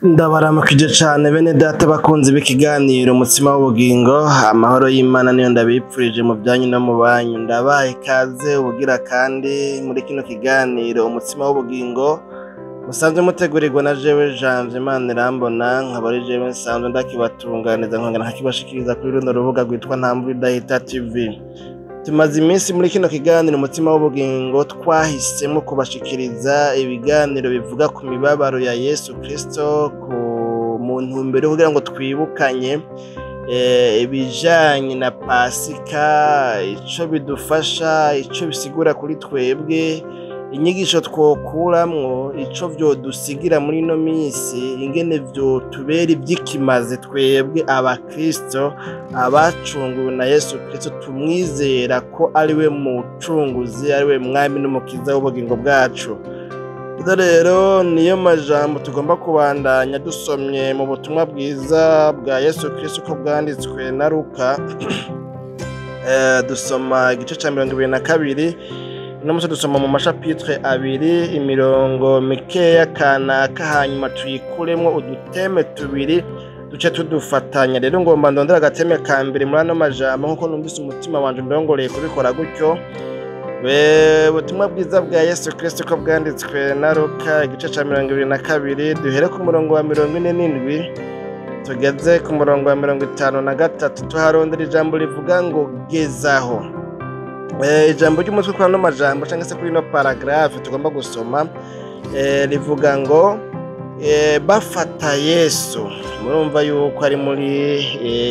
Ndabaramukije cane bene data bakunzi b'ikiganiro Umutsima w'Ubugingo. Amahoro y'Imana niyo ndabipfurije mu byanyu no mu banyu. Ndabaye ikaze ubugira kandi muri kino kiganiro Umutsima w'Ubugingo musanzwe mutegurirwa na jewe Janvier Manirambona, nkaba ari jewe nsanzwe ndakibatunganiza nkongera nkakibashikiriza kuri runo rubuga rwitwa Ntamvura Idahita TV. Tumaze iminsi muri kino kiganiro Umutsima w'Ubugingo twahisemo kubashikiriza ibiganiro bivuga ku mibabaro ya Yesu Kristo ku mu ntumbero yo kugira ngo twibukanye ibijanye na Pasika, ico bidufasha, ico bisigura kuri twebwe, inyigisho twokuramwo, ico vyodusigira muri ino minsi, ingene vyotubera ivy'ikimazi twebwe abakristo abacunguwe na Yesu Kristo, tumwizera ko ari we mucunguzi, ari we mwami n'umukiza w'ubugingo bwacu. Ivyo rero niyo majambo tugomba kubandanya dusomye mu butumwa bwiza bwa Yesu Kristo uko bwanditswe na Luka. Dusoma igice ca 22. Uno munsi dusoma mu mashapitre abiri, imirongo mikeya kanaka, hanyuma tuyikuremwo uduteme tubiri duce tudufatanya. Rero ngomba ndondera agateme ka mbere muri ano majambo, nkuko numvise umutima wanje ndongoreye kubikora gutyo. Ubutumwa bwiza bwa Yesu Kristo uko bwanditswe na Luka, igice ca 22, duhere ku murongo wa 47 tugeze ku murongo wa 53. Tuharondera ijambo rivuga ngo gezaho. Ijambo ry'umutwe kuri ano majambo canke se kuri ino paragraphe tugomba gusoma, rivuga ngo bafata Yesu. Murumva yuko ari muri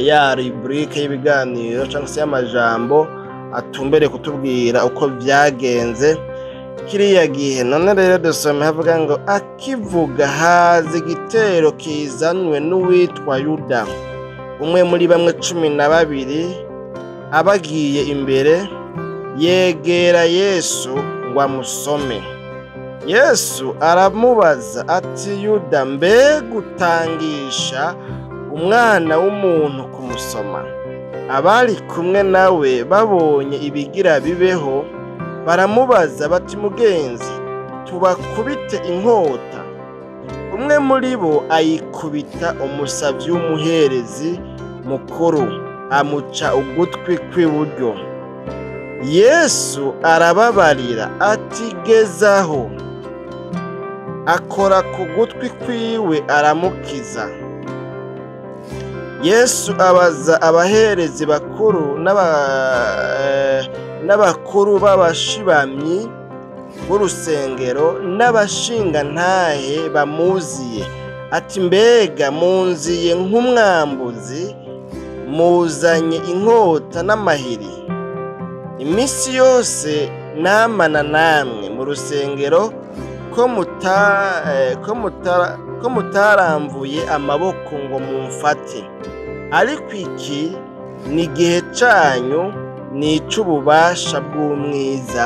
ya rubrique y'ibiganiro canke se y'amajambo atumbere kutubwira uko vyagenze kiriya gihe. None rero dusome havuga ngo akivuga haza igitero kizanywe n'uwitwa Yuda, umwe muri bamwe 12, abagiye imbere, yegera Yesu ngo amusome. Yesu aramubaza ati: "Yuda, mbega utangisha umwana w'umuntu kumusoma?" Abari kumwe nawe babonye ibigira bibeho, baramubaza bati: "Mugenzi, tubakubite inkota?" Umwe muri bo ayikubita umusavyi w'umuherezi mukuru, amuca ugutwi kw'iburyo. Yesu arababarira ati: "Gezaho." Akora ku gutwi kwiwe, aramukiza. Yesu abaza abaherezi bakuru n'abakuru b'abashibamyi b'urusengero n'abashingantahe bamuziye ati: "Mbega munziye nk'umwambuzi, muzanye inkota n'amahiri? Iminsi yose namana namwe mu rusengero, ko mutaramvuye amaboko ngo mumfate. Ariko iki ni igihe canyu, ni ic'ububasha bw'umwiza."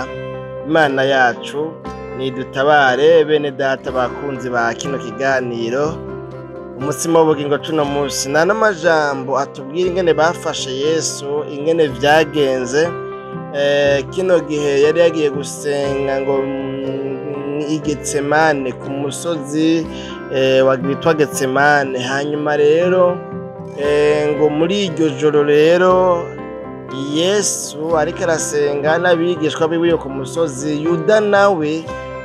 Imana yacu nidutabare. Bene data bakunzi ba kino kiganiro Umutsima w'Ubugingo cuno munsi, nta n'amajambo atubwira ingene bafashe Yesu, ingene vyagenze. Kino gihe yari yagiye gusenga ngo i Getsemane, ku musozi witwa Getsemane. Hanyuma rero ngo muri iryo joro rero Yesu ariko arasenga n'abigishwa biwe ku musozi, Yuda nawe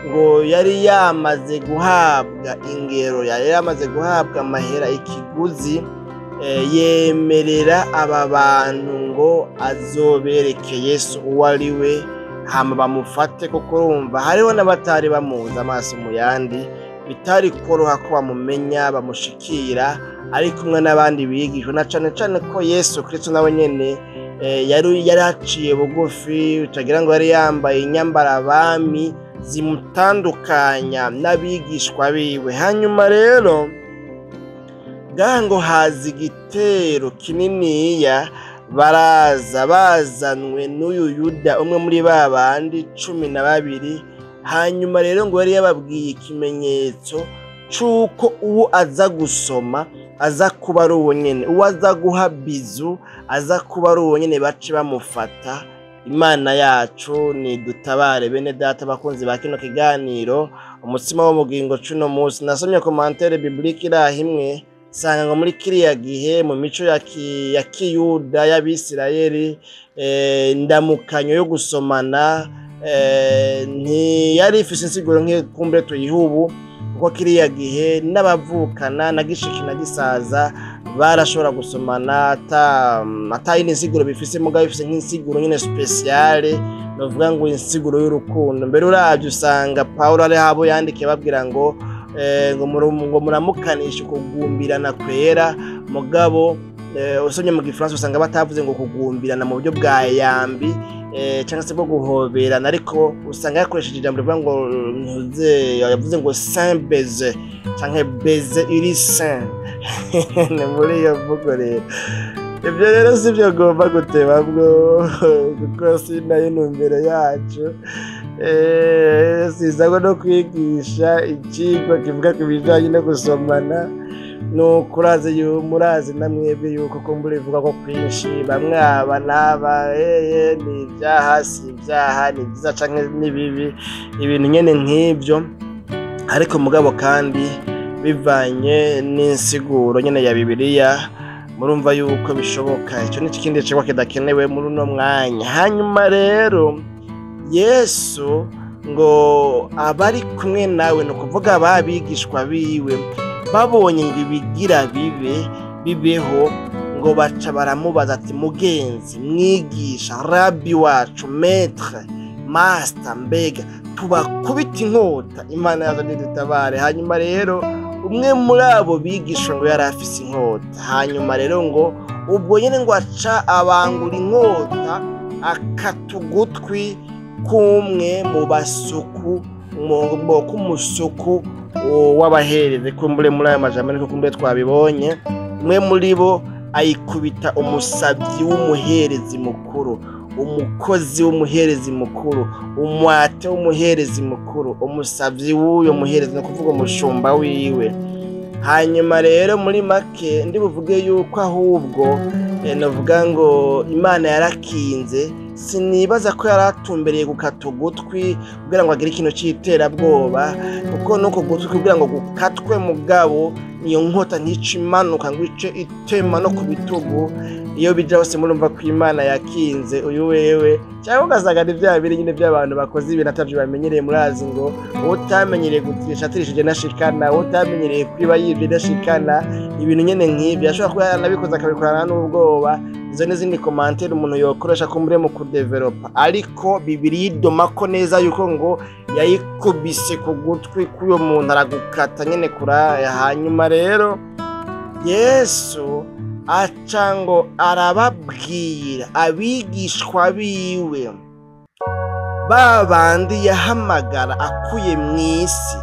ngo yari yamaze guhabwa ingero, yari yamaze guhabwa amahera, ikiguzi, yemerera aba bantu ngo azobereke Yesu uwo ari we, hama bamufate, kuko urumva hariho n'abatari bamuzi amaso mu yandi, bitari koroha ko bamumenya, bamushikira ari kumwe n'abandi bigishwa, na cane cane ko Yesu Kristo nawe nyene yari yaraciye bugufi, utagira ngo yari yambaye inyambarabami zimutandukanya n'abigishwa biwe. Hanyuma rero ngaha ngo haza igitero kininiya, baraza bazanwe n'uyu Yuda, umwe muri ba bandi 12. Hanyuma rero ngo yari yababwiye ikimenyetso c'uko uwo aza gusoma aza kuba ari uwo nyene, uwo aza guha bizu aza kuba ari uwo nyene, bace bamufata. Imana yacu nidutabare. Bene data bakunzi ba kino kiganiro Umutsima w'ubugingo cuno munsi nasomye commentaire biblique iraha imwe, nsanga ngo muri kiriya gihe mu mico ya kiyuda y'Abisirayeli, indamukanyo yo gusomana ntiyari ifise insiguro nk'iyo tuyiha ubu, kuko kiriya gihe n'abavukana na gishiki na gisaza barashobora gusomana ata yindi nsiguro bifise, mugabo bifise nk'insiguro nyine spéciale, novuga ngo insiguro y'urukundo. Mbere uravye usanga Paulo ari abo yandikiye babwira ngo ngo muramukanisha kugumbirana kwera, mugabo usomye mu gifaransa usanga batavuze ngo kugumbirana mu buryo bwa yambi cyangwa se bwo guhoberana, ariko usanga yakoresheje ijambo rivuga ngo ntuze, yavuze ngo saint baiser canke baiser iri saint. Ni muri iyo mvugo rero. Ibyo rero si byo ngomba gutebamwo, kuko si nayo intumbero yacu. Sizagwa no kwigisha icigwa kivuga ku bijanye no gusomana. Nuko urazi, murazi na mwebwe yuko kumbura ivuga ko kwinshi bamwe aba n'aba ni ibyaha, si ibyaha, ni byiza canke ni bibi, ibintu nyene nk'ibyo. Ariko mugabo kandi bivanye n'insiguro nyene ya Bibiliya, murumva yuko bishoboka. Ico ni ikindi cigwa kidakenewe muri uno mwanya. Hanyuma rero Yesu ngo abari kumwe nawe, ni ukuvuga ababigishwa biwe, babonye ngo ibigira bibe bibeho, ngo baca baramubaza ati: "Mugenzi, mwigisha, rabi wacu, maître, master, mbega tubakubita inkota?" Imana yazo ntidutabare. Hanyuma rero umwe muri abo bigisha ngo yari afise inkota. Hanyuma rero ngo ubwo nyine ngo aca abangura inkota, akata ugutwi k'umwe mu basuku, k'umusuku w'abaherezi. Kumbure muri aya majambo niko kumbure twabibonye. Umwe muri bo ayikubita umusabyi w'umuherezi mukuru, umukozi w'umuherezi mukuru, umwate w'umuherezi mukuru, umusabyi w'uyo muherezi, ni ukuvuga umushumba wiwe. Hanyuma rero muri make ndi buvuge yuko ahubwo navuga ngo Imana yarakinze. Sinibaza ko yari atumbereye gukata ugutwi kugira ngo agire ikintu cy'iterabwoba, kuko nuko gutwi kugira ngo gukatwe, mugabo iyo nkota ntice imanuka ngo ice itema no ku bitugu. Iyo bija hose murumva ko Imana yakinze uyu wewe, cyangwa ugasanga ni bya biri nyine by'abantu bakoze ibintu atavyo bamenyereye. Murazi ngo utamenyereye gutirisha atirishije nashikana, utamenyereye kwiba yibye nashikana, ibintu nyene nk'ibyo. Ashobora kuba yaranabikoze akabikorana n'ubwoba. Izo n'izindi commentaire umuntu yokoresha kumbure mu kudevelopa, ariko Bibiliya idoma ko neza yuko ngo yayikubise ku gutwi k'uyo muntu, aragukata nyene kuraya. Hanyuma rero Yesu aca ngo arababwira abigishwa biwe, ba bandi yahamagara akuye mu isi,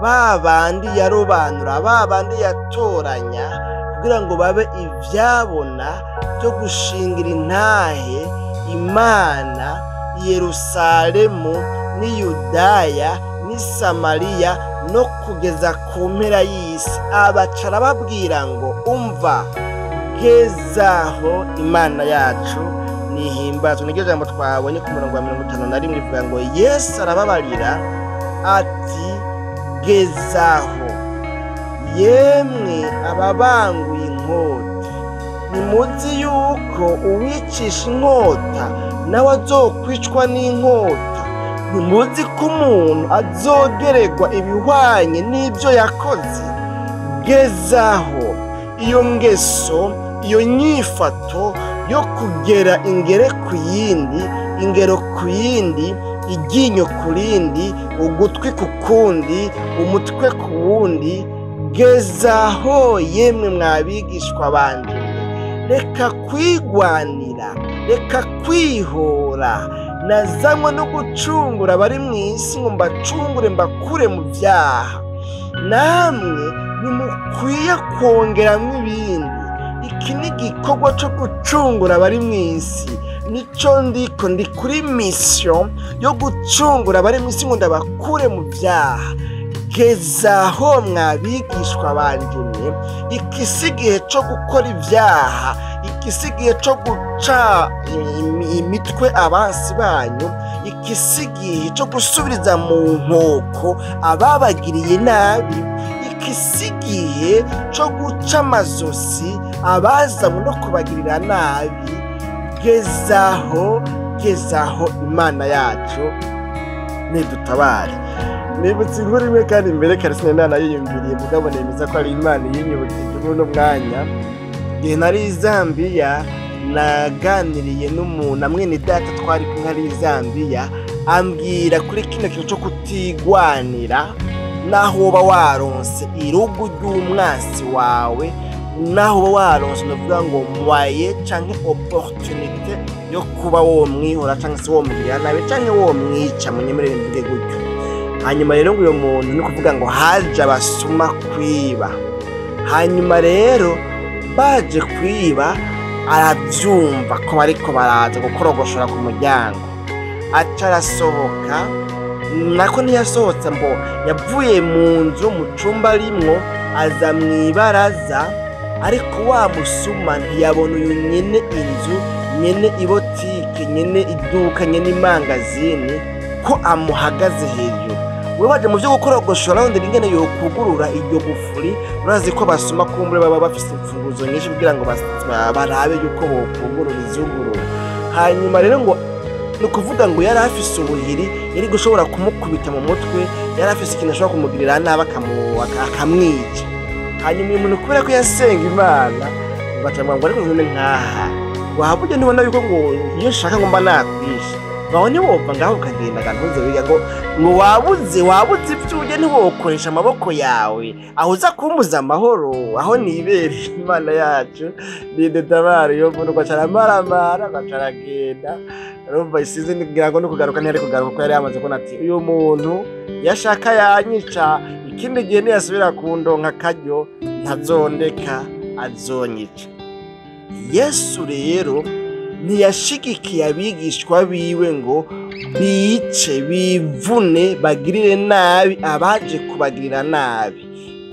ba bandi yarobanura, ba bandi yatoranya kugira ngo babe ivyabona byo gushingira intahe Imana i Yerusalemu n'i Yudaya n'i Samariya no kugeza ku mpera y'isi. Abaca arababwira ngo: "Umva, gezaho, Imana yacu nihimbazwe." Niryo jambo twabonye ku murongo wa 51, rivuga ngo Yesu arababarira ati: "Gezaho, yemwe ababanguye inkota, nimuzi yuko uwicisha inkota nawe azokwicwa n'inkota? Ntimuzi ko umuntu azogeregwa ibihwanye n'ibyo yakoze? Gezaho iyo ngeso, iyo nyifato yo kugera ingere ku yindi, ingero ku yindi, iryinyo ku rindi, ugutwi ku kundi, umutwe ku wundi. Gezaho, yemwe mwabigishwa banje, reka kwigwanira, reka kwihora. Nazanywe no gucungura abari mu isi, ngo mbacungure mbakure mu byaha. Namwe ntimukwiye kongeramo ibindi. Iki ni igikorwa cyo gucungura abari mu isi, nico ndiko, ndi kuri mission yo gucungura abari mu isi ngo ndabakure mu byaha. Gezaho mwabigishwa banje mwe, iki si igihe cyo gukora ibyaha." Iki si igihe co guca imitwe abansi banyu. Iki si igihe co gusubiriza mu nkoko ababagiriye nabi. Iki si igihe co guca amazosi abazanywe no kubagirira nabi. Gezaho, gezaho, Imana yacu nidutabare. Nibutse inkuru imwe kandi imbere kare sinari nanayiyumviriye, mugabo nemeza ko ari Imana yinyibukije muri uno mwanya. Igihe nari i Zambiya, naganiriye n'umuntu na mwene data twari kumwe ari i Zambiya, ambwira kuri kino kintu co kutigwanira. Naho woba waronse irugu ry'umwansi wawe, naho uba waronse, ndavuga ngo moyen canke opportunité yo kuba womwihora canke se womugirira nabi canke womwica, munyemerere mvuge gutyo. Hanyuma rero ngo uyo muntu, ni kuvuga ngo haje abasuma kwiba. Hanyuma rero baje kwiba, aravyumva ko bariko baraza gukorogoshora ku muryango, aca arasohoka. Nako ntiyasohotse, mbo yavuye mu nzu, mu cumba arimwo, aza mw'ibaraza. Ariko wa musuma ntiyabona uyu nyene inzu, nyene ibotike, nyene iduka, nyene imangazini, ko amuhagaze hejuru. We baje mu vyo gukorogoshora, arondera ingene yokugurura iryo gufuri. Urazi ko basuma kumbure baba bafise imfunguzo nyinshi kugira ngo barabe yuko bokugurura izugurura. Hanyuma rero ngo ni ukuvuga ngo yari afise ubuhiri, yari gushobora kumukubita mu mutwe, yari afise ikintu ashobora kumugirira nabi akamwica. Hanyuma uyu muntu, kubera ko yasenga Imana, ngo aca ngo: "Ariko none nkaha waba ujya, ntubona yuko ngo iyo nshaka ngo mba nakwishe ngaho, ntiwopfa ngaho ukagenda ntuze wiga ngo wabuze ibyo urya, ntiwokoresha amaboko yawe aho uza kumbuza amahoro aho nibereye?" Imana yacu nidutabare. Iyo muntu ugaca aramaramara, agaca aragenda. Urumva isize ngira ngo no kugaruka ntiyari kugaruka, kuko yari yamaze kubona ati: "Uyu muntu yashaka yanyica, ikindi gihe niyasubira kundonka akaryo ntazondeka, azonyica." Yesu rero ntiyashigikiye abigishwa biwe ngo bice, bivune, bagirire nabi abaje kubagirira nabi.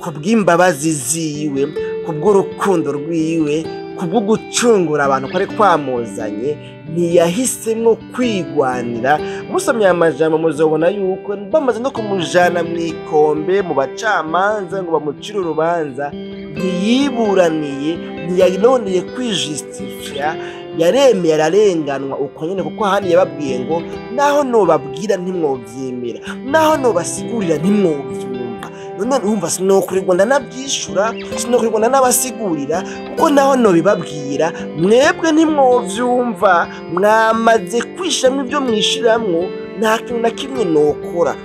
Kubw'imbabazi ziwe, kubw'urukundo rwiwe, kubwo gucungura abantu ko ari kwamuzanye, ntiyahisemwo kwigwanira. Musomye aya majambo muzobona yuko bamaze no kumujana mu ikombe mu bacamanza ngo bamucire urubanza, ntiyiburaniye, ntiyarondeye kwijustifia, yaremeye ararenganwa uko nyene. Kuko ahandi yababwiye ngo: "Naho nobabwira ntimwovyemera, naho nobasigurira ntimwovyumva." None urumva sinokurirwa ndanavyishura, sinokurirwa ndanabasigurira, kuko naho nobibabwira mwebwe ntimwovyumva, mwamaze kwishiramwo ibyo mwishiramwo, nta kintu na kimwe nokora.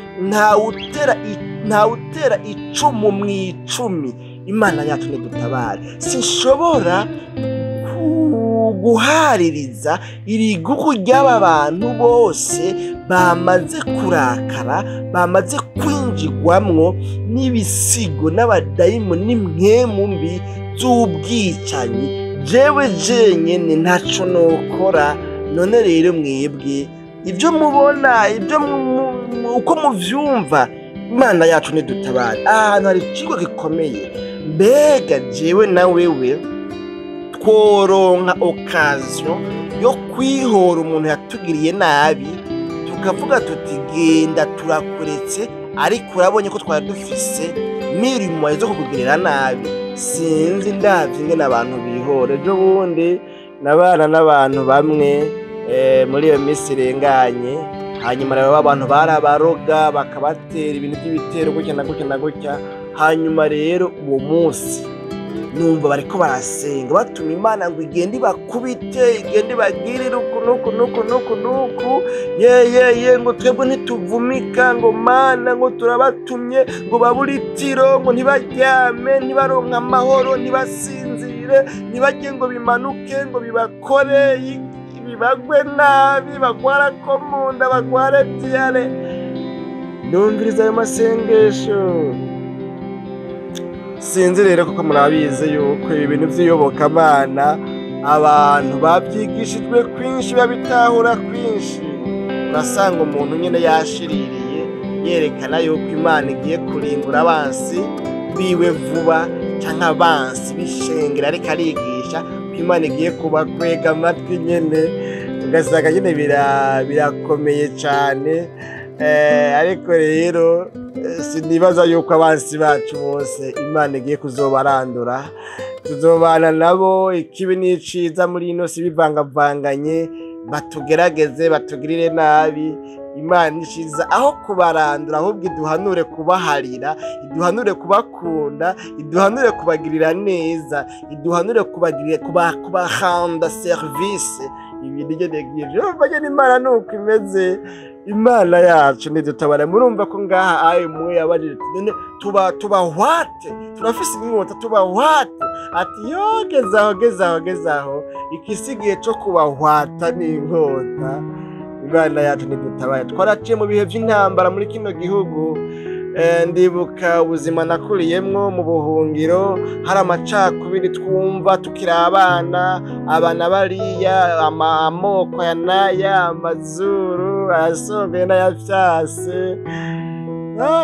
Ntawutera icumu mu icumi. Imana yacu nidutabare. Sinshobora guhaririza irigugu ry'aba bantu bose bamaze kurakara, bamaze kwinjigwamwo n'ibisigo n'abadayimoni n'impwemu mbi z'ubwicanyi. Jewe jenyene ntaco nokora. None rero mwebwe ibyo mubona, ibyo uko muvyumva, Imana yacu nidutabare. Ahantu hari icigwa gikomeye. Mbega jewe na wewe tworonka occasion yo kwihora umuntu yatugiriye nabi, tukavuga tuti: "Genda, turakuretse, ariko urabonye ko twari dufise mirimo zo kukugirira nabi"? Sinzi, ndavye ingene abantu bihora. Ejo bundi nabana n'abantu bamwe muri iyo minsi irenganye. Hanyuma rero abantu barabaroga, bakabatera ibintu by'ibitero gutya na gutya na gutya. Hanyuma rero uwo munsi numva bariko barasenga, batuma Imana ngo igende ibakubite, igende ibagirire uku nuku nuku nuku nuku, ye ye ye, ngo twebwe ntituvumika, ngo Mana, ngo turabatumye ngo babure itiro, ngo ntibaryame, ntibaronke amahoro, ntibasinzire, ntibajye, ngo bimanuke, ngo bibakore, bibagwe nabi, bagwara ko mu nda, bagware diarrhée. Numviriza ayo masengesho. Sinzi rero, kuko murabizi yuko ibi bintu by'iyobokamana abantu babyigishijwe kwinshi, babitahura kwinshi. Urasanga umuntu nyine yashiririye, yerekana yuko Imana igiye kurimbura abansi biwe vuba, cyangwa abansi b'ishengero ariko arigisha. Imana igiye kubakwega amatwi nyene, ugasanga nyene birakomeye cane. Ariko rero sinibaza yuko abansi bacu bose Imana igiye kuzobarandura. Tuzobana nabo ikibi n'iciza muri ino si bivangavanganye, batugerageze batugirire nabi. Imana ishiza aho kubarandura, ahubwo iduhanure kubaharira, iduhanure kubakunda, iduhanure kubagirira neza, iduhanure kubagirira kubahanda service. Ibi nibyo negiye vyumva nyene. Imana nuko imeze, Imana yacu ntidutabara. Murumva ko ngaha ayo mwe yabajije ati, none tuba tubahwate, turafise inkota tubahwate? Ati yo, gezaho, gezaho, gezaho, ikisigiye co kubahwata ni inkota. Imana yacu ntidutabare. Twaraciye mu bihe vy'intambara muri kino gihugu. Ndibuka ubuzima nakuriyemwo mu buhungiro, hari amacakubiri twumva tukiri abana, abana bariya, amoko ya n'aya, amazuru ayasongoye n'ayafyase,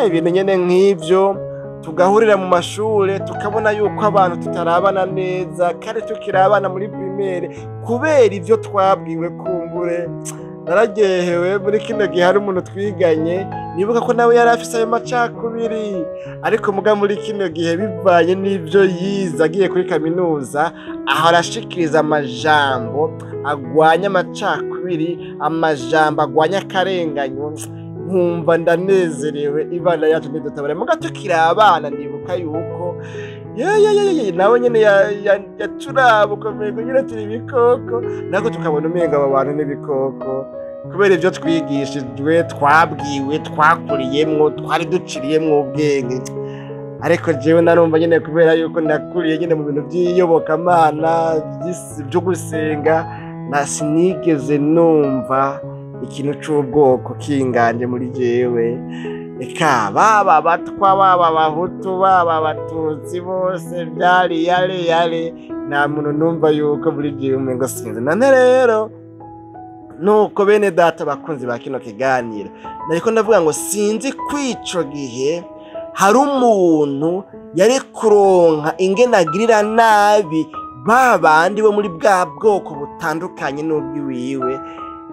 ibintu nyene nk'ivyo. Tugahurira mu mashure, tukabona yuko abantu tutarabana neza kandi tukiri abana muri primaire, kubera ivyo twabwiwe. Kumbure nararyohewe muri kino gihe hari umuntu twiganye nibuka ko nawe yari afise ayo macakubiri, ariko muga muri kino gihe, bivanye n'ivyo yize agiye kuri kaminuza, aho arashikiriza amajambo agwanya amacakubiri, amajambo agwanya akarenganyo, nkumva ndanezerewe. Imana yacu ntidutabare. Muga tukiri abana nibuka yuko yeyeyeye nawe nyene yaturaba ukomeye nyene turi ibikoko, nako tukabona umenga abo bantu n'ibikoko kubera ivyo twigishijwe, twabwiwe, twakuriyemwo, twari duciriyemwo ubwenge. Ariko jewe narumva nyene, kubera yuko nakuriye nyene mu bintu vy'iyobokamana, vyo gusenga, na sinigeze numva ikintu c'ubwoko kinganje muri jewe. Eka baba abatwa, baba abahutu, baba abatutsi, bose vyari yale yale. Nta muntu numva yuko muri jewe umengo sinzi. None rero nuko, bene data bakunzi ba kino kiganiro, nariko ndavuga ngo sinzi kwico gihe hari umuntu yari kuronka ingene agirira nabi ba bandi bo muri bwa bwoko butandukanye n'ubwiwiwe,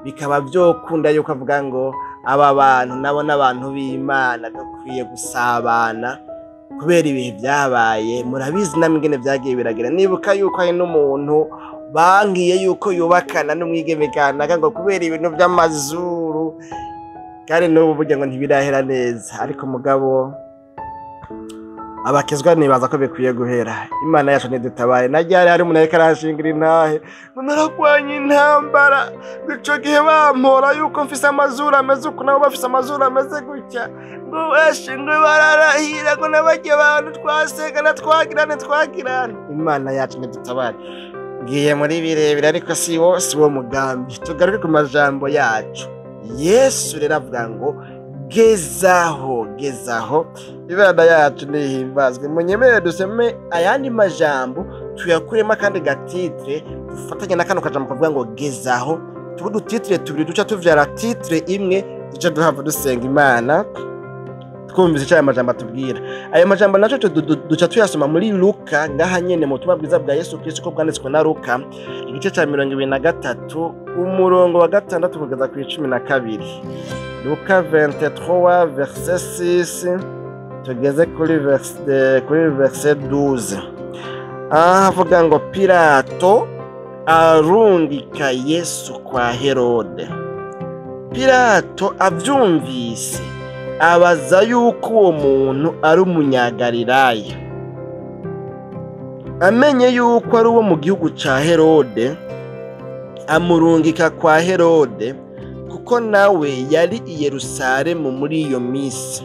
bikaba vyokunda yuko avuga ngo aba bantu nabo n'abantu b'Imana, dukwiye gusabana, kubera ibihe vyabaye murabizi namwe ingene vyagiye biragira. Nibuka yuko hari n'umuntu bankiye yuko yubakana n'umwigeme kanaka ngo kubera ibintu vy'amazuru, kandi n'ubu burya ngo ntibirahera neza. Ariko mugabo abakezwa nibaza ko bikwiye guhera. Imana yacu ntidutabaye. Na ryari hari umuntu ariko arashingira intahe ngo naragwanye intambara, ngo ico gihe bampora yuko mfise amazuru ameze uku, nabo bafise amazuru ameze gutya, ngo eshe, ngo bararahira ngo n'abarya abantu twasengana, twagirane, twagirane. Imana yacu ntidutabare. Ngiye muri birebire, ariko si wo mugambi. Tugaruke ku majambo yacu. Yesu rero avuga ngo gezaho, gezaho. Imana yacu nihimbazwe. Munyemerere dusome ayandi majambo, tuyakuremo akandi ga titre, dufatanye na kano kajambo kavuga ngo gezaho, tuba udu titre tubiri duca tuvyara titre imwe, duca duhava dusenga Imana twumvise icyo aya majambo atubwira. Ayo majambo naco duca tuyasoma muri Luka ngaha nyene, mu butumwa bwiza bwa Yesu Kristo ko bwanditswe na Luka, igice ca 23, umurongo wa 6 kugeza ku 12. Luka 23 verset 6 tugeze kuri verset 12. Aha avuga ngo Pilato arungika Yesu kwa Herode. Pilato avyumvise abaza yuko uwo muntu ari umunyagalilaya. Amenye yuko ari uwo mu gihugu ca Herode, amurungika kwa Herode, kuko nawe yari i Yerusalemu muri iyo minsi.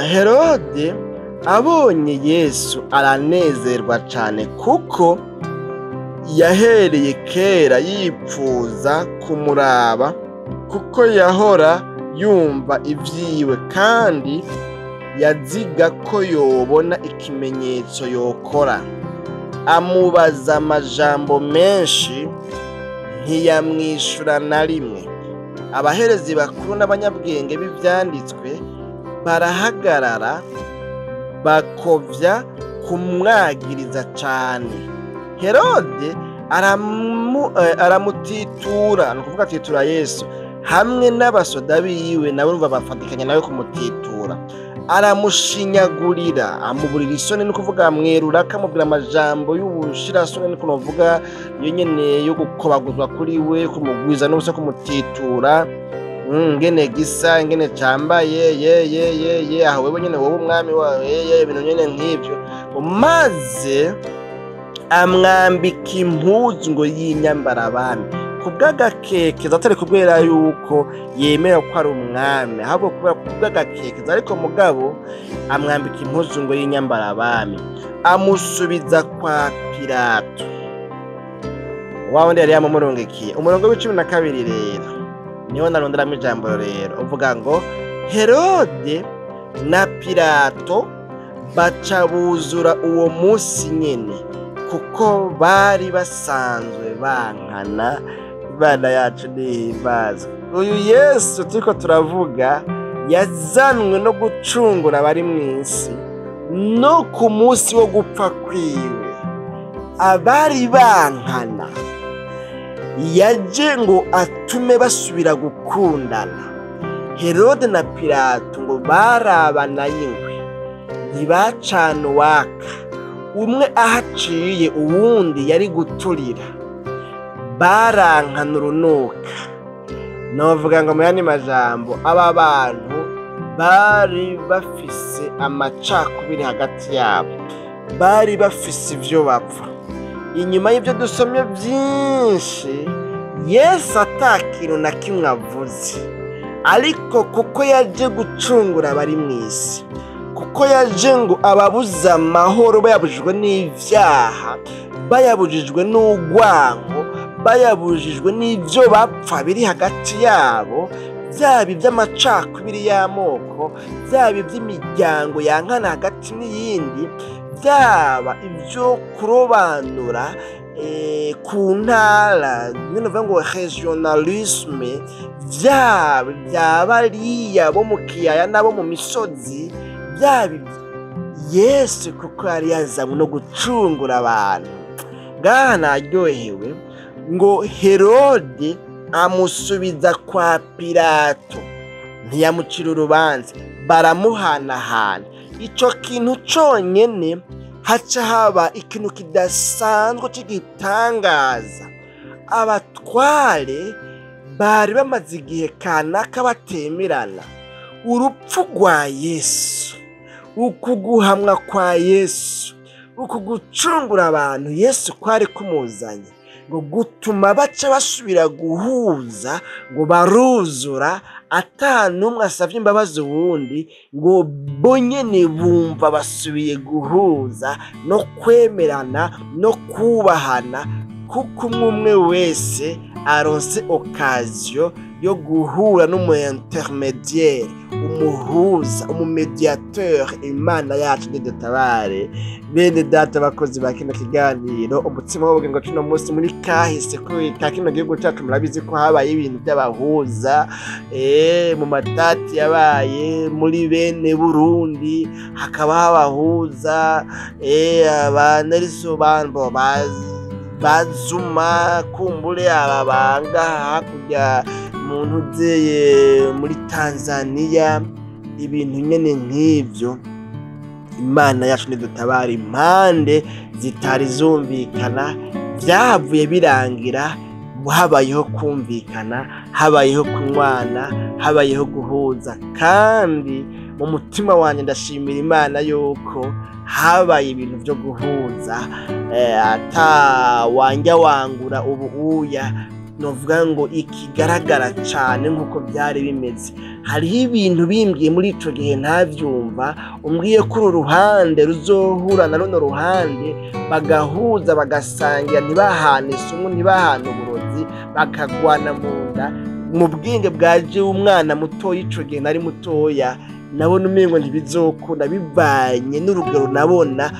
Herode abonye Yesu aranezerwa cane, kuko yahereye kera yipfuza kumuraba, kuko yahora yumva ivyiwe, kandi yaziga ko yobona ikimenyetso yokora. Amubaza amajambo menshi, ntiyamwishura na rimwe. Abaherezi bakuru n'abanyabwenge b'ivyanditswe barahagarara, bakovya kumwagiriza cane. Herode aramutitura, ni ukuvuga atitura Yesu hamwe n'abasoda biwe, nabo urumva bafatikanya nawe kumutitura. Aramushinyagurira, amuburira isoni, ni ukuvuga amwerura, akamubwira amajambo y'ubushirasoni, niko novuga iyo nyene yo gukobaguzwa kuri we, kumugwiza n'ubusa, kumutitura, ngene gisa, ngene cambaye, ye ye ye ye, aho wewe nyene wowe umwami wawe, ye ye, ibintu nyene nk'ivyo. Maze amwambika impuzu ngo y'inyambarabami kubw'agakekeza, atari kubwera yuko yemera ko ari umwami, ahubwo kubera kubw'agakekeza. Ariko mugabo amwambika impuzu ngo y'inyambarabami, amusubiza kwa Pilato wa wundi yari yamumurungikiye. Umurongo w'12 rero niho naronderamo ijambo rero, uvuga ngo Herode na Pilato baca buzura uwo munsi nyene, kuko bari basanzwe bankana. Imana yacu nihimbazwe. Uyu Yesu turiko turavuga yazanwe no gucungura abari mw'isi, no ku munsi wo gupfa kwiwe abari bankana yaje ngo atume basubira gukundana. Herode na Pilato ngo barabana y'ingwe, ntibacana uwaka, umwe ahaciye uwundi yari guturira, barankana urunuka. Novuga ngo mu yandi majambo, aba bantu bari bafise amacakubiri hagati yabo, bari bafise ivyo bapfa. Inyuma y'ivyo dusomye vyinshi, Yesu ata kintu na kimwe avuze, ariko kuko yaje gucungura abari mw'isi, kuko yaje ngo ababuze amahoro bayabujijwe n'ivyaha, bayabujijwe n'urwango, bayabujijwe n'ivyo bapfa biri hagati yabo, byaba iby'amacakubiri y'amoko, byaba iby'imiryango yankana hagati n'iyindi, byaba ibyo kurobanura ku ntara, nyine uvuga ngo regionalisme, byaba by'abariya bo mu kiyaya n'abo mu misozi, byaba Yesu kuko yari yazanywe no gucungura abantu. Ngaha naryohewe ngo Herode amusubiza kwa Pilato, ntiyamucira urubanza, baramuhanahana. Ico kintu conyene haca haba ikintu kidasanzwe c'igitangaza. Abatware bari bamaze igihe kanaka batemerana. Urupfu rwa Yesu, uku guhamwa kwa Yesu, uku gucungura abantu Yesu kwari kumuzanye, ngo gutuma baca basubira guhuza, ngo baruzura ata n'umwe asavye imbabazi uwundi, ngo bonyene bumva basubiye guhuza no kwemerana no kubahana, kuko umwe umwe wese aronse occasion yo guhura n'umu intermédiaire, umuhuza, umumediateur. Imana yacu nidutabare. Bene data bakozi ba kino kiganiro umutsima w'ubugingo cuno munsi, muri kahise ka kino gihugu cacu murabizi ko habaye ibintu by'abahuza, mu matati yabaye muri bene Burundi, hakaba habahuza, aba Nelson Bambo bazuma kumbure aba banga hakurya mu ntuzeye muri Tanzania, ibintu nyene nk'ivyo. Imana yacu nidutabara. Impande zitari zumvikana vyavuye birangira habayeho kumvikana, habayeho kunywana, habayeho guhuza. Kandi mu mutima wanje ndashimira Imana yuko habaye ibintu vyo guhuza, ata wanja wangura ubu uya novuga ngo ikigaragara cane nkuko byari bimeze. Hariho ibintu bimbwiye muri ico gihe ntavyumva, umbwiye ko uru ruhande ruzohura na runo ruhande bagahuza, bagasangira, ntibahane isumu, ntibahane uburozi, bakagwana mu nda. Mu bwenge bwaje umwana mutoya ico gihe nari mutoya, nabona umengo ntibizokunda bivanye n'urugero nabona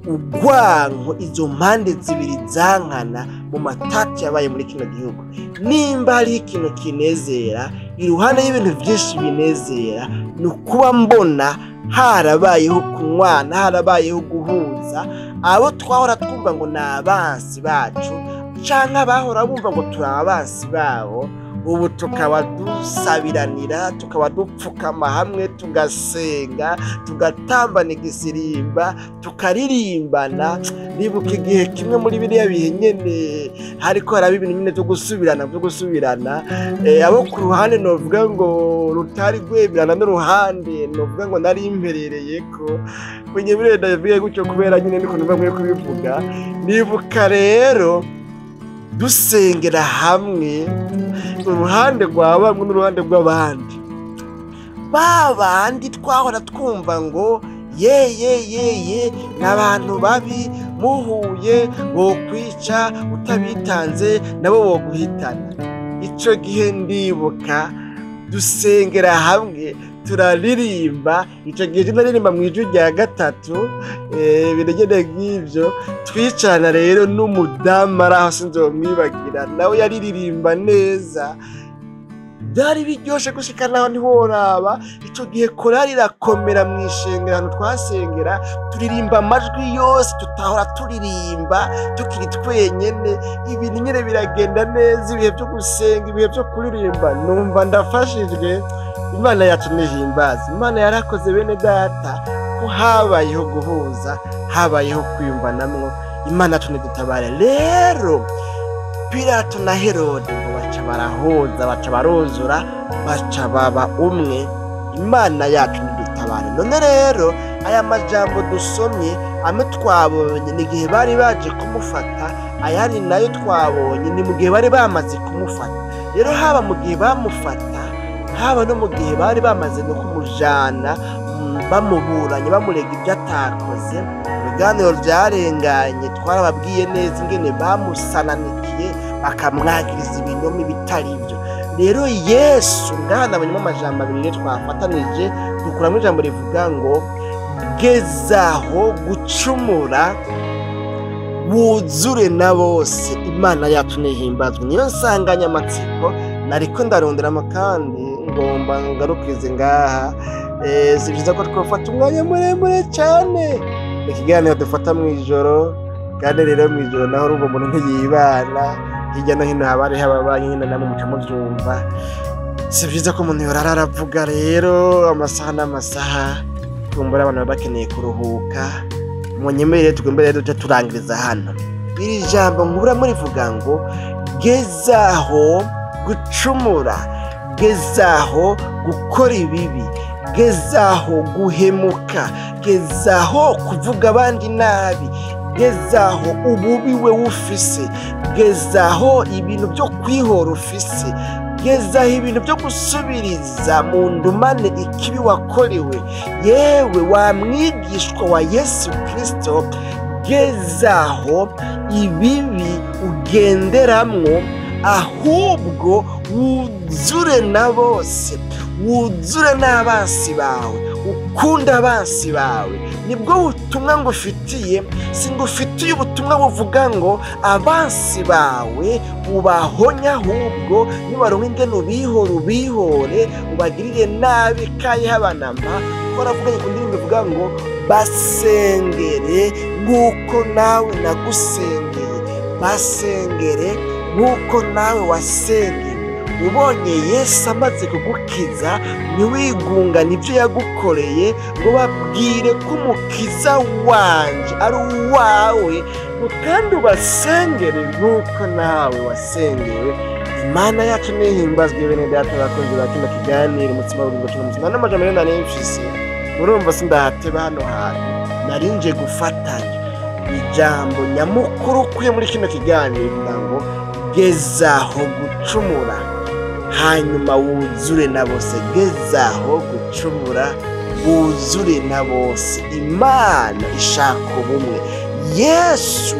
urwanko izo mpande zibiri zankana mu matati yabaye muri kino gihugu. Nimba hariho ikintu kinezera iruhande y'ibintu byinshi binezera, ni ukuba mbona harabayeho kunywana, harabayeho guhuza. tugahuza abo twahora twumva ngo ni abansi bacu, canke abahora bumva ngo turi abansi babo. Ubu tukaba dusabiranira, tukaba dupfukama hamwe, tugasenga, tugatambana igisirimba, tukaririmbana. Nibuka igihe kimwe muri biriya bihe nyene hariko haraba ibintu nyene vyo gusubirana, abo ku ruhande novuga ngo rutari rwemerana n'uruhande novuga ngo nari mperereyeko, munyemere ndabivuge gutyo kubera nyene niko numva nkwiye kubivuga. Nibuka rero dusengera hamwe uruhande rwa bamwe n'uruhande rw'abandi, ba bandi twahora twumva ngo ye ye ye ye n'abantu babi, muhuye bokwica, utabitanze nabo boguhitana. Ico gihe ndibuka dusengera hamwe turaririmba. Ico gihe naririmba mu ijwi rya gatatu, biragenda nk'ivyo. Twicarana rero n'umudamu ari aho, sinzomwibagira, nawe yariririmba neza, byari biryoshe gushika naho ntiworaba. Ico gihe korali irakomera mw'ishengero ahantu twasengera, turirimba amajwi yose tutahora turirimba tukiri twenyene. Ibintu nyene biragenda neza, ibihe vyo gusenga, ibihe vyo kuririmba, numva ndafashijwe. Imana yacu nihimbaza, Imana yarakoze bene data ko habayeho guhuza, habayeho kwiyumvanamwo. Imana yacu nidutabare. Rero Pilato na Herode ngo baca barahuza, baca baruzura, baca baba umwe. Imana yacu nidutabare. None rero aya majambo dusomye amwe twabonye ni igihe bari baje kumufata, ayandi nayo twabonye ni mu gihe bari bamaze kumufata. Rero haba mu gihe bamufata, haba no mu gihe bari bamaze no kumujana, bamuburanye, bamurega ibyo atakoze. Ibiganiro byarenganye, twarababwiye neza ingene bamusananikiye bakamwagiriza ibinyoma bitari byo. Rero Yesu ngaha nabonyemo amajambo abiri twafatanije, dukuramo ijambo rivuga ngo gezaho gucumura wuzure na bose. Imana yacu nihimbazwe. Niyo nsanganyamatsiko nariko ndaronderamo, kandi ngomba ngarukize ngaha. Si byiza ko twafata umwanya muremure cyane, ikiganiro dufata mu ijoro, kandi rero mu ijoro naho urumva umuntu ntiyibana, hirya no hino haba hariho ababanyi nyine namwe muca muvyumva. Si byiza ko umuntu yorara aravuga rero amasaha n'amasaha, kumbura abantu baba bakeneye kuruhuka. Munyemerere tugombe rero duce turangiriza hano. Iri jambo nkura murivuga ngo gezaho gucumura, gezaho gukora ibibi, gezaho guhemuka, gezaho kuvuga abandi nabi, gezaho ububi we ufise, gezaho ibintu byo kwihora ufise, gezaho ibintu byo gusubiriza mu ndumane ikibi wakorewe. Yewe wa mwigishwa wa Yesu Kristo, gezaho ibibi ugenderamwo, ahubwo wuzure na bose, wuzure n'abansi bawe, ukunda abansi bawe. Nibwo butumwa ngufitiye, singufitiye ubutumwa buvuga ngo abansi bawe ubahonya, ahubwo nibaronka ingene ubihore ubihore, ubagirire nabi kayihabanama. Twaravuganye ku ndirimbo ivuga ngo basengere nk'uko nawe nagusengeye, basengere nk'uko nawe wasengeye. Ubonye Yesu amaze kugukiza, ntiwigungane ibyo yagukoreye, ngo babwire ko umukiza wanje ari uwawe, kandi ubasengere nk'uko nawe wasengewe. Imana yacu nihimbazwe. Bene data bakunzi ba kino kiganiro umutsima w'ubugingo cy'uno munsi, n'amajambo rero nari mfise, murumva sindahateba hano hantu narinje gufatanya ijambo nyamukuru ukuye muri kino kiganiro rivuga ngo gezaho gucumura hanyuma wuzure na bose. Gezaho gucumura wuzure na bose. Imana ishaka ubumwe. Yesu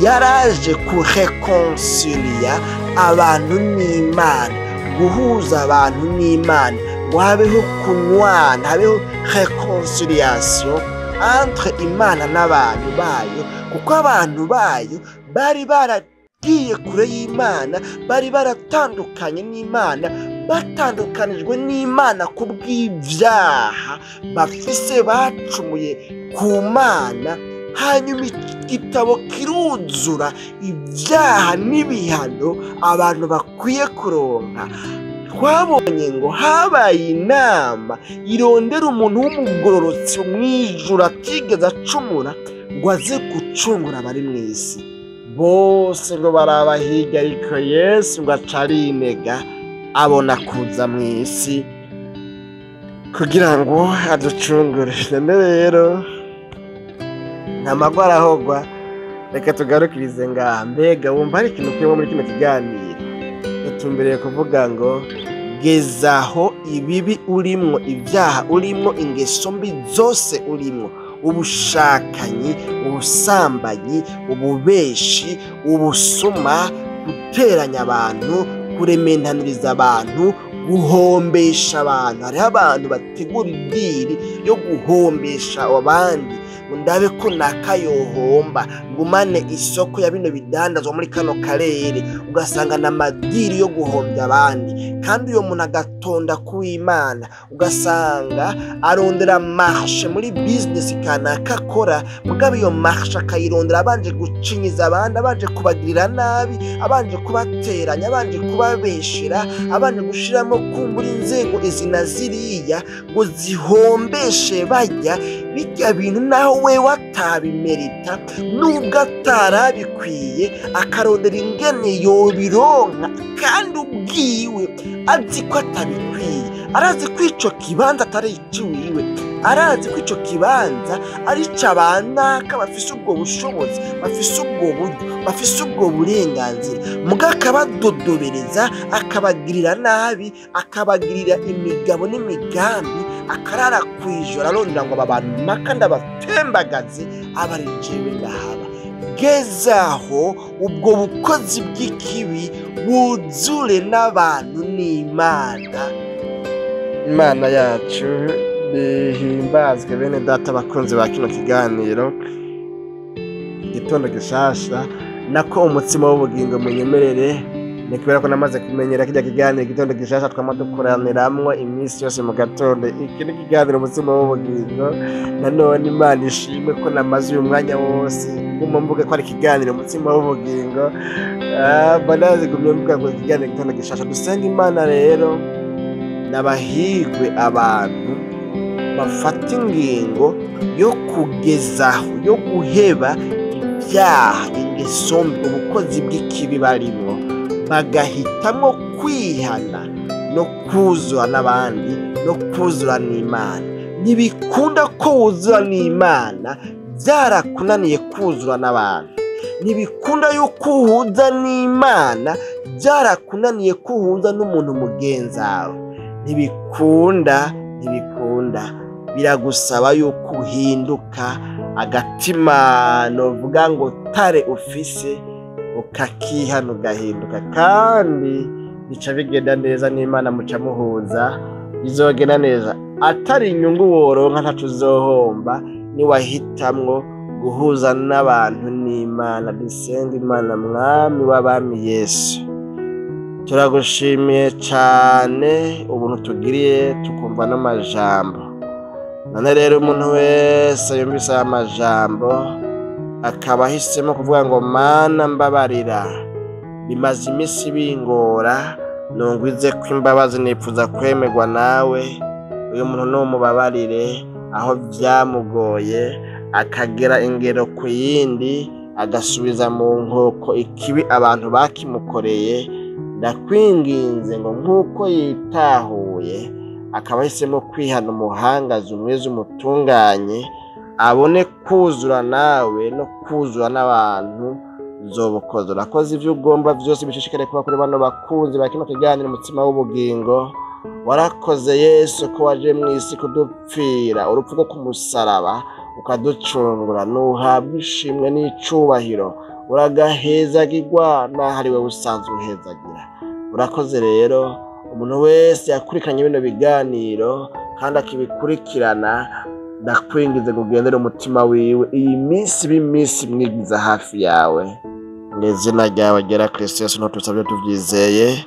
yaraje kurekonsilia abantu n'Imana, guhuza abantu n'Imana, ngo habeho kunywana, habeho reconciliation entre Imana n'abantu bayo, kuko abantu bayo bari baragiye kure y'Imana, bari baratandukanye n'Imana, batandukanijwe n'Imana kubw'ibyaha bafise, bacumuye ku Mana. Hanyuma igitabo kiruzura ibyaha n'ibihano abantu bakwiye kuronka. Twabonye ngo habaye inama irondera umuntu w'umugororotsi mw'ijuru atigeze acumura ngo aze gucungura abari mu isi bose, ngo baraba hirya, ariko Yesu ngo aca arinega abona kuza mu isi kugira ngo aducungure. None rero nta magwa arahogwa, reka tugarukirize ngaha. Mbega wumva hari ikintu ukuyemo muri kino kiganiro? Dutumbereye kuvuga ngo gezaho ibibi urimwo, ibyaha urimwo, ingeso mbi zose urimwo, ubushakanyi, ubusambanyi, ububeshi, ubusuma, guteranya abantu, kurementaniriza abantu, guhombesha abantu. Hariho abantu bategura idiri yo guhombesha abandi, ngo ndabe ko nakayohomba, ngumane isoko ya bino bidandazwa muri kano karere. Ugasanga na madiri yo guhombya abandi, kandi uyo muntu agatonda kuw'Imana. Ugasanga arondera marché muri business kanaka akora, mugabo iyo marché akayirondera abanje gucinyiza abandi, abanje kubagirira nabi, abanje kubateranya, abanje kubabeshera, abanje gushiramo kumbura inzego izi na ziriya ngo zihombeshe bajya bijya bintu, naho wewe atabimerita, nubwo atarabikwiye, akarondera ingene yobironka, kandi ubwiwe azi ko atabikwiye, arazi ko ico kibanza atari iciwiwe, arazi ko ico kibanza ari icabanaka bafise ubwo bushobozi, bafise ubwo buryo, bafise ubwo burenganzira, muga akabadodobereza, akabagirira nabi, akabagirira imigabo n'imigambi, akarara kwijoro arondera ngo aba bantu maka ndabatembagaze, aba ari jewe ndahaba. Gezaho ubwo bukozi bw'ikibi bwuzure n'abantu n'Imana. Imana yacu bihimbazwe. Bene data bakunzi ba kino kiganiro igitondo gishasha, nako umutsima w'ubugingo, munyemerere ni kubera ko namaze kumenyera kirya kiganiro igitondo gishasha twama dukoraniramwo iminsi yose mu gatondo. Iki ni ikiganiro umutsima w'ubugingo. Nanone Imana ishimwe ko namaze uyu mwanya wose nguma mvuga ko ari ikiganiro umutsima w'ubugingo. Mba nazigumye mvuga ngo ikiganiro igitondo gishasha. Dusenga Imana rero, n'abahigwe abantu bafata ingingo yo kugezaho, yo guheba ibyaha, ingeso mbi, ubukozi bw'ikibi barimwo, bagahitamwo kwihana no kuzura n'abandi no kuzura n'Imana. Ntibikunda ko wuzura n'Imana byarakunaniye kuzura n'abantu. Ntibikunda yuko uhuza n'Imana byarakunaniye ko uhuza n'umuntu mugenzawe. Ntibikunda, ntibikunda. Biragusaba yuko uhinduka agatima, novuga ngo tare ufise, ukakihana ugahinduka, kandi bica bigenda neza n'Imana muca muhuza, bizogenda neza. Atari inyungu woronka, ntaco uzohomba niwahitamwo guhuza n'abantu n'Imana. Dusenga Imana. Mwami w'abami Yesu, turagushimiye cane ubuntu tugiriye tukumva n'amajambo. None rero umuntu wese yumvise aya majambo akaba ahisemo kuvuga ngo Mana mbabarira, bimaze iminsi bingora, nungwize ko imbabazi, nipfuza kwemerwa nawe, uyu muntu numubabarire aho vyamugoye, akagera ingero ku yindi, agasubiza mu nkoko ikibi abantu bakimukoreye. Ndakwinginze ngo nk'uko yitahuye akaba ahisemo kwihana, umuhangazi umwiza umutunganye, abone kuzura nawe no kuzura n'abantu. Uzobukoze, urakoze. Ivyo ugomba vyose bishishikare kuba kuri bano bakunzi ba kino kiganiro umutsima w'ubugingo. Warakoze Yesu ko waje mw'isi kudupfira urupfu rwo kumusaraba, ukaducungura. Nuhabwa ishimwe n'icubahiro, uragahezagirwa n'ahari wewe usanzwe uhezagira. Urakoze rero umuntu wese yakurikiranye bino biganiro kandi akibikurikirana, ndakwingize ngo ugendere umutima wiwe iyi minsi b'iminsi mwigiza hafi yawe. Mu izina ryawe ryera Kristo Yesu ntutusabye tuvyizeye,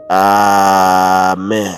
amen.